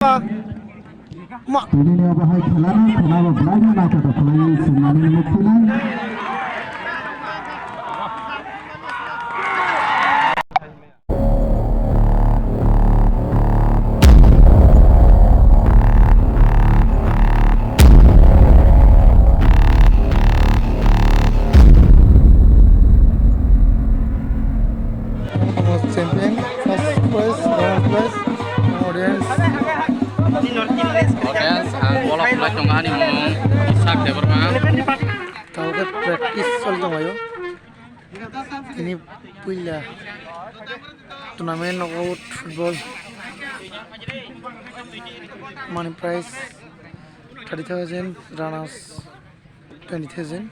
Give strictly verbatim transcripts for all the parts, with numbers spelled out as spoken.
Tini ni obo hai khela no khela bo belai no naithotok khlai swngnani mukti nai. Champion, first prize, last prize, audience. Audience, ang bolok khlai tongo ani mung Isak Debbarma. Tawkhe practice choli tonglaio. Tini puila tournament knockout football. Money prize thirty thousand, runners twenty thousand.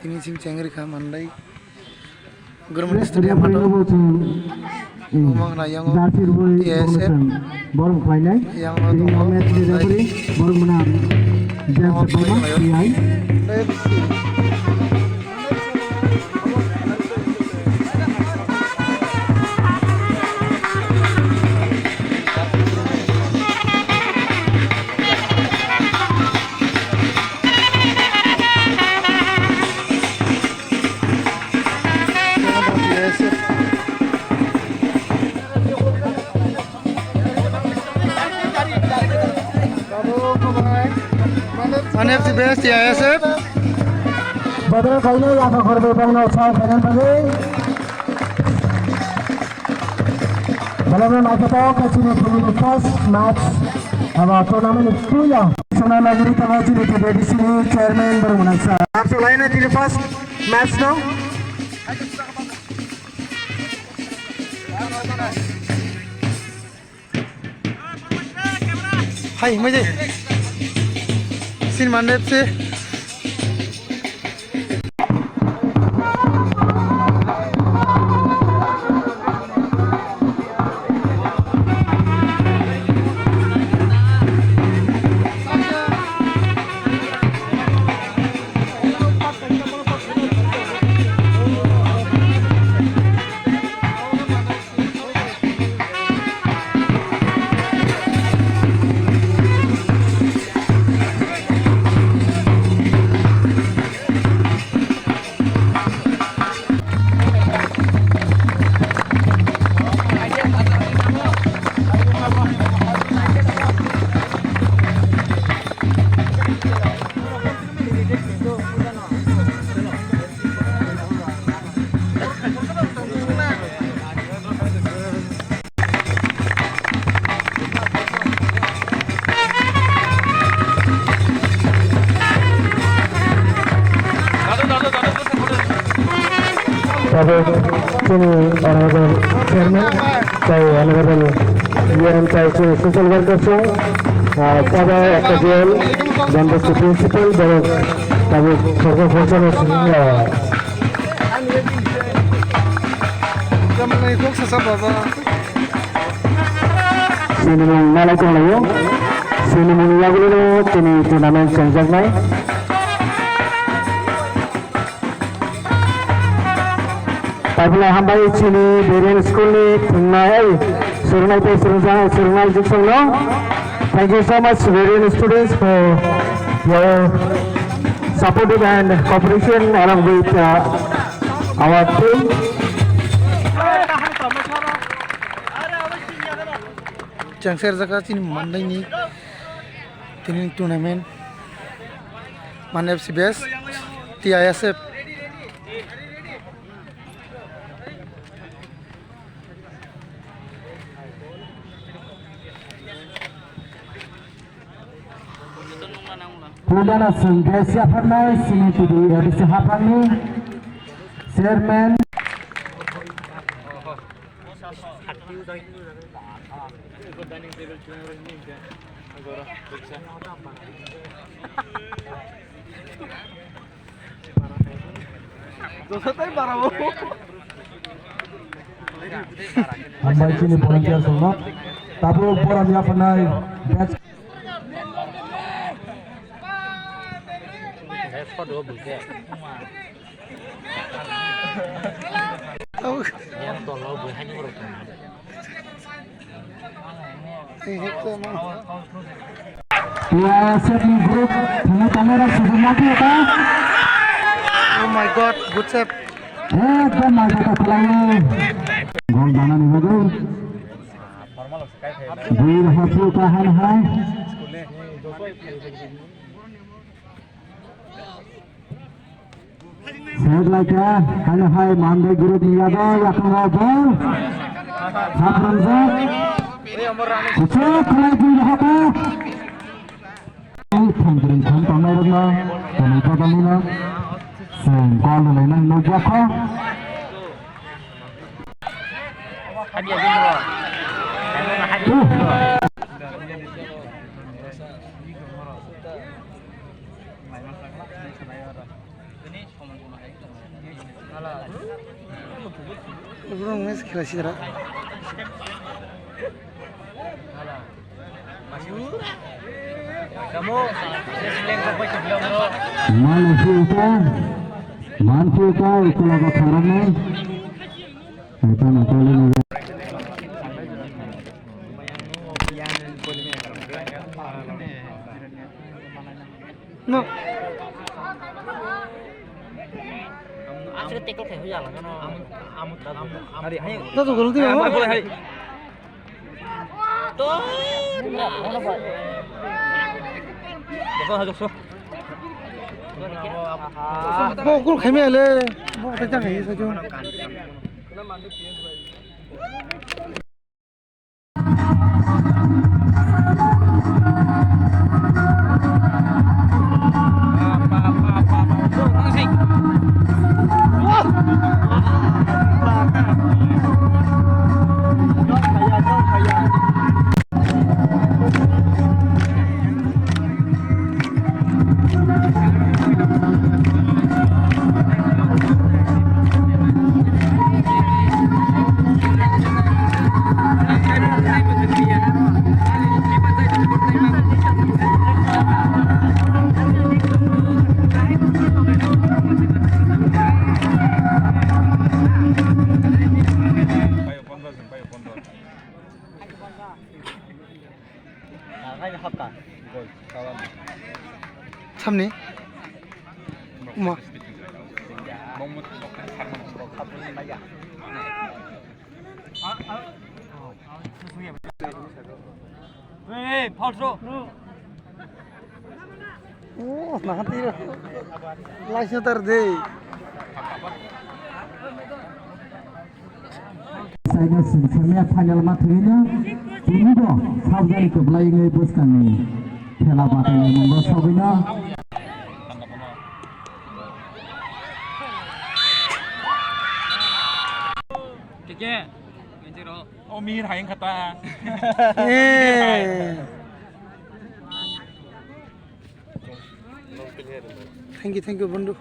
Tini sing chengri kha mandai. Government Stadium hato. Umang Rayang o T S F. Borok khlainai. Yang o tongo. Borok mwnam. James Debbarma, T I. One F C best, T I S F. Badal kaino yaka khorbo bangno sa final bagwi. Balano naithotok khe chini tini first match abo tournament ni puila. Sona nagiri tamo chini T D D C ni chairman borok mwnaksa. Abso laina tini first match no. Hai, muje. Sin mande se. Tabuk chini honorable chairman, tai honorable E M tai chini social worker song, ah, Saba Ekajel, Don Bosco principal, borok tabuk sorgo khoroksa no sini, ah, Sinimung nalai tonglaio. Sinimung yagulo tini tournament chengjaknai. Taibla hambai chini Beren school ni thwngnai, ai, swrwngnai tei swrwngjaknai, swrwngnai jiksongno. Thank you so much, Beren students, for your supportive and cooperation along with, uh, our team. Chengser jaka chini mandaini tini tournament, mane F C best, T I S F. Pudana Singh, Gracia Pharnai, Sini T V A D C Hapangni chairman. Hambai chini volunteer songno. Tabuk borom yaphanai batch. Tabuk. Yang tolo bwhaini borok tong. T I S F ni group thangwi tongnairok sujukma khe ta. Oh my God, good save. Ekdom naithotok khlaiwi gol danani bagwi. Bui rokha phuru kaham hai. Save laikha, haino hai Mandai group ni yago, yakung o ball. Haprangjak. Kuchuk khlai bui rokha. Thangkring thang tongnai rokno, tongwi bodolnino. Chwng goal rwlainani nukjakha. Oborok wngkha se khlai sidra. Mano sika, man sika, ikula ko tharani. Ito na tali na. No. Asli tackle khai huya lang no. Hari, hari. Tato golong tino. Hari, hari. To. Jokso, jokso. Bo gol khaimai le. Bo khaijak hai sa jo. Samni. Uma. Hey, falso. Oh, nahan tiro. Laisnya tar deh. Saina sini semifinal ma thwino tini bo sabjani kwplai wngwi bwskangni khela batai mungo sogwino. Keke, ngenjero. Oh, mir hayang kata. Eh. Thank you, thank you, bondhu.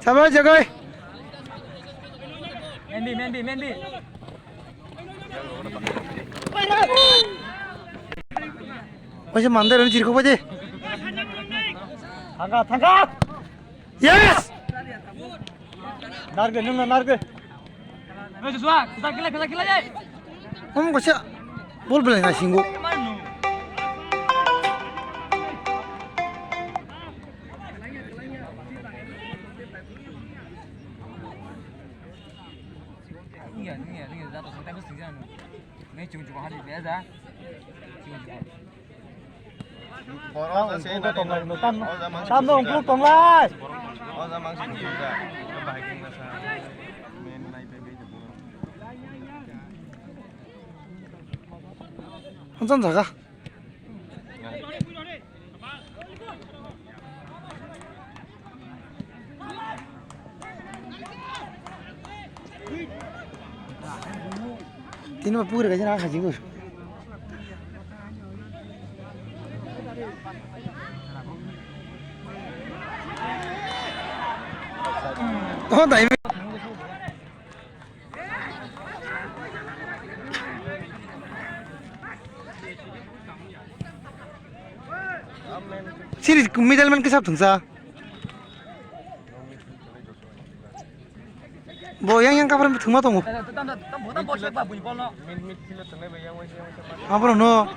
Sama jagai. Mendi, mendi, mendi. Oise mandar ani jirkho baje. Thangka, thangka. Yes! Narge, nung narge. Hey, Joshua, kita kila, kita kila, ye. Om kaisa bol belai ngai singo. Iya, iya, iya, jatuh sampai bus di sana. Ini cuma-cuma hari biasa. Cuma-cuma. Borok ungkuk tonglai, no, tam, tam no ungkuk tonglai. O jama se kisa. Bahai khe masa. Men nai pe be. Hansan jaga. Tini ma pukri kaisa na khaji gur. Oh, dai. Middleman kisa thungsa. Bo yang yang kapar thungma tongo. Abro no.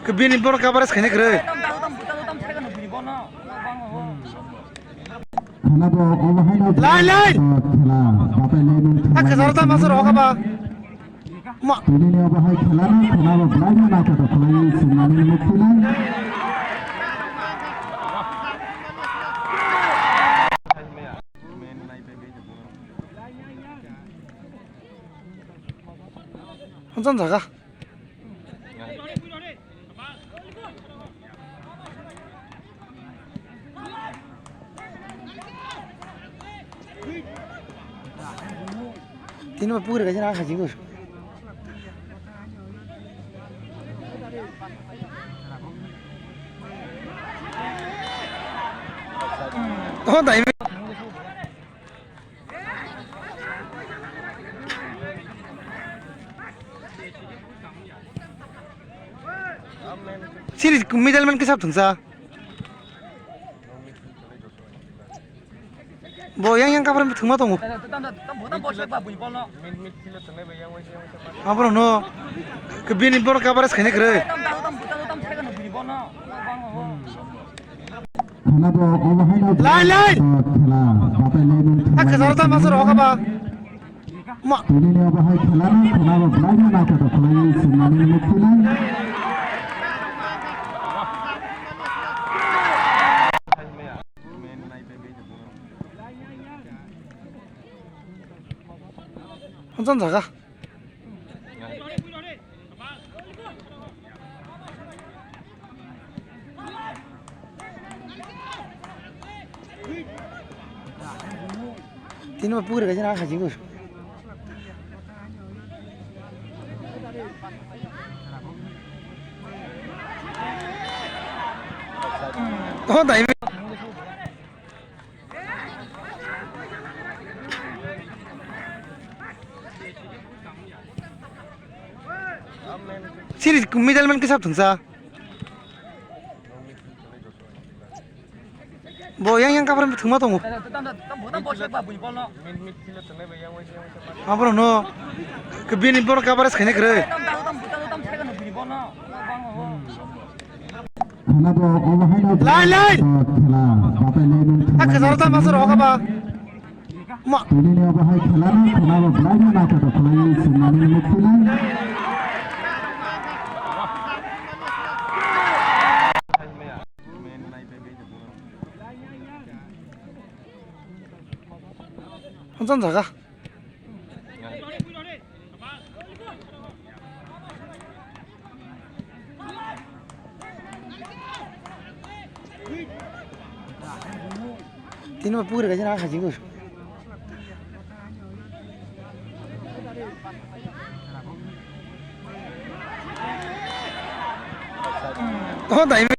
Ke bini bor kapar khaina kre. Khana bo obo haino Line, line. Khela batai line. Ak zarta masar hoga ba. Ma. Tini ni obo hai khela no khana bo belai no naithotok khlai swngnani mukti lai. Hansan jaga. Tini ma pukri kaisa na khachi gus. Oh, dai. Sini middleman kisa thungsa. Bo yang yang kapar thungma tongo. Abro no. Ke bini bor kapar khaina kre. Khana bo obo haino Line, line. Khela batai line. Ak zarta masar hoga ba. Ma. Tini ni obo hai khela no khana bo belai no naithotok khlai swngnani mukti lai. Hansan jaga. Tini ma pukri kaisa na khachi gus. Oh, dai. Sini middleman kisa thungsa. Bo yang yang kapar thungma tongo. Abro no. Ke bini bor kapar khaina kre. Khana bo obo haino Line, line. Khela batai line. Ak zarta masar hoga ba. Ma. Tini ni obo hai khela no khana bo belai no naithotok khlai swngnani mukti lai. Hansan jaga. Tini ma pukri kaisa na khachi gus. Oh, dai.